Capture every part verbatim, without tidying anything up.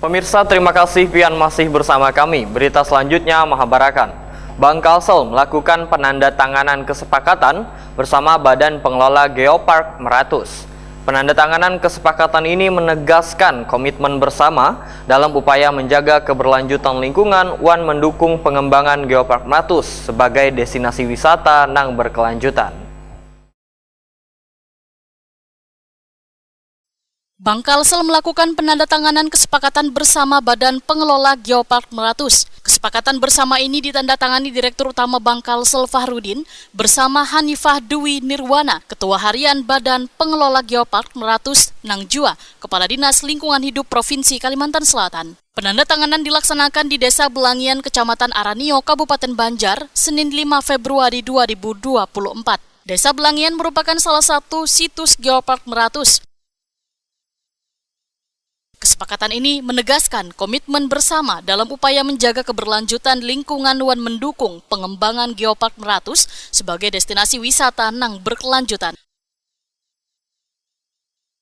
Pemirsa, terima kasih pian masih bersama kami. Berita selanjutnya mahabarakan. Bank Kalsel melakukan penandatanganan kesepakatan bersama Badan Pengelola Geopark Meratus. Penandatanganan kesepakatan ini menegaskan komitmen bersama dalam upaya menjaga keberlanjutan lingkungan wan mendukung pengembangan Geopark Meratus sebagai destinasi wisata nang berkelanjutan. Bank Kalsel melakukan penandatanganan kesepakatan bersama Badan Pengelola Geopark Meratus. Kesepakatan bersama ini ditandatangani Direktur Utama Bank Kalsel Fahrudin bersama Hanifah Dwi Nirwana, Ketua Harian Badan Pengelola Geopark Meratus nang jua Kepala Dinas Lingkungan Hidup Provinsi Kalimantan Selatan. Penandatanganan dilaksanakan di Desa Belangian, Kecamatan Aranio, Kabupaten Banjar, Senin lima Februari dua ribu dua puluh empat. Desa Belangian merupakan salah satu situs Geopark Meratus. Kesepakatan ini menegaskan komitmen bersama dalam upaya menjaga keberlanjutan lingkungan wan mendukung pengembangan Geopark Meratus sebagai destinasi wisata nang berkelanjutan.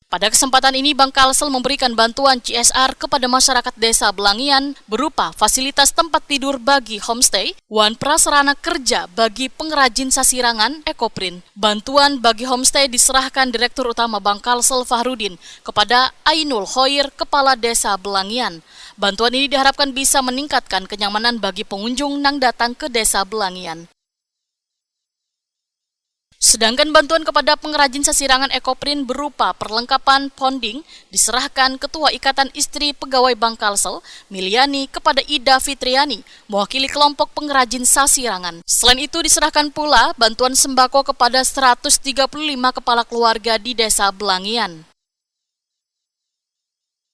Pada kesempatan ini, Bank Kalsel memberikan bantuan C S R kepada masyarakat Desa Belangian berupa fasilitas tempat tidur bagi homestay wan prasarana kerja bagi pengrajin sasirangan Ekoprint. Bantuan bagi homestay diserahkan Direktur Utama Bank Kalsel Fahrudin kepada Ainul Khoir, Kepala Desa Belangian. Bantuan ini diharapkan bisa meningkatkan kenyamanan bagi pengunjung nang datang ke Desa Belangian. Sedangkan bantuan kepada pengrajin sasirangan Ekoprint berupa perlengkapan ponding diserahkan Ketua Ikatan Istri Pegawai Bank Kalsel, Miliani, kepada Ida Fitriani, mewakili kelompok pengrajin sasirangan. Selain itu, diserahkan pula bantuan sembako kepada seratus tiga puluh lima kepala keluarga di Desa Belangian.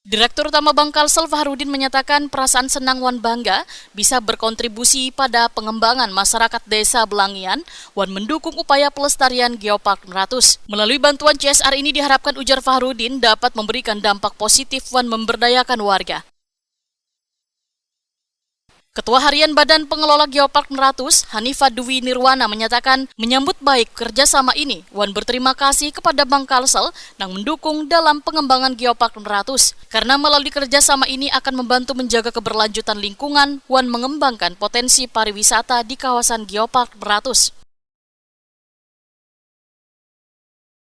Direktur Utama Bank Kalsel Fahrudin menyatakan perasaan senang wan bangga bisa berkontribusi pada pengembangan masyarakat Desa Belangian wan mendukung upaya pelestarian Geopark Meratus. Melalui bantuan C S R ini diharapkan, ujar Fahrudin, dapat memberikan dampak positif wan memberdayakan warga. Ketua Harian Badan Pengelola Geopark Meratus, Hanifah Dwi Nirwana, menyatakan menyambut baik kerjasama ini wan berterima kasih kepada Bank Kalsel nang mendukung dalam pengembangan Geopark Meratus, karena melalui kerjasama ini akan membantu menjaga keberlanjutan lingkungan wan mengembangkan potensi pariwisata di kawasan Geopark Meratus.